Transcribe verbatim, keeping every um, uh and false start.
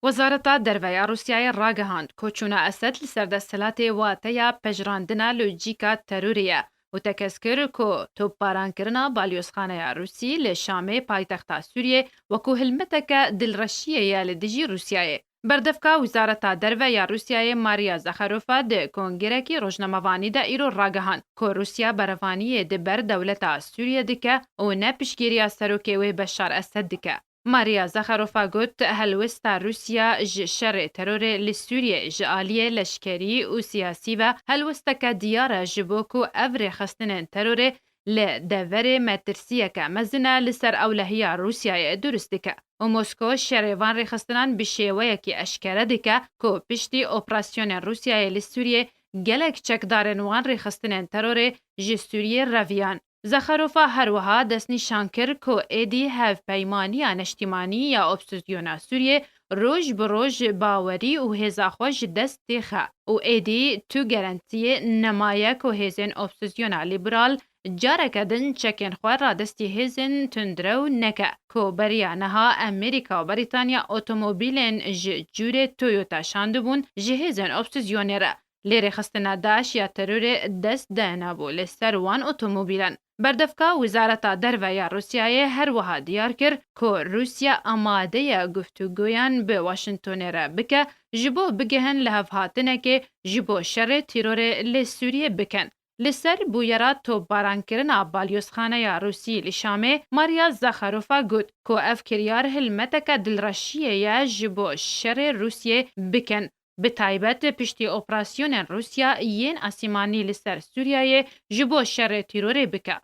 Wezareta Derve ya Rûsyayê ragihand ku çûna Esed li ser desthilatê wateya pejirandina lojîka terorê ye û tekez kir ku topbarankirina balyozxaneya Rûsî li Şamê, paytexta Sûriyê, wekû hilmeteke dilreşiyê ye li dijî Rûsyayê. Berdevka Wizareta Derve ya Rûsyayê Maria Zakharova di kongirekî rojnamevanî de îro ragihand ku Rûsya berevaniyê di ber dewleta Sûriyê dike û ne piştgiriya serokê wê Beşar Esed dike. Maria Zakharova got, helwesta Rûsya ji şerê terorê li Sûriyê ji aliyê leşkerî û siyasî ve helwesteke diyar e, ji bo ku ev rêxistinên terorê li deverê metirsiyeke mezin e li ser ewlehiya Rûsyayê durust dike û Mosko şerê van rêxistinan bi şêweyekî eşkere dike ku piştî operasyonên Rûsyayê li Sûriyê gelek çekdarên wan rêxistinên terorê ji Sûriyê reviyan. Zakharova her wiha destnîşan kir ku êdî hevpeymaniya neştîmanî ya opozîsyona Sûriyê roj bi roj bawerî û hêza xwe ji dest têxe û êdî tu gerentiyê nemaye ku hêzên opozîsyona lîberal careke din çekên xwe radestî hêzên tundrew neke ku beriya niha Amerîka û Brîtanya otomobîlên ji cûrê Toyota şandibûn ji hêzên opozîsyonê re. Lê rêxistina DAIŞ ya terorê dest dayenabû li ser wan otomobîlan. Berdevka Wizareta Derve ya Rûsyayê her wiha diyar kir ku Rûsya amade ye guftûgoyan bi Washingtonê re bike, ji bo bigihin lihevhatinekê ji bo şerê tîrorê li Sûriyê bikin. Li ser bûyera topbarankirina balyozxaneya Rûsî li Şamê, Maria Zakharova got ku ev kiryar hilmeteke dilreşiyê ye ji bo şerê Rûsiyê bikin. Bi taybet piştî operasyonên Rûsya yên asîmanî li ser Sûriyeyê ji bo şerê tîrorê bike.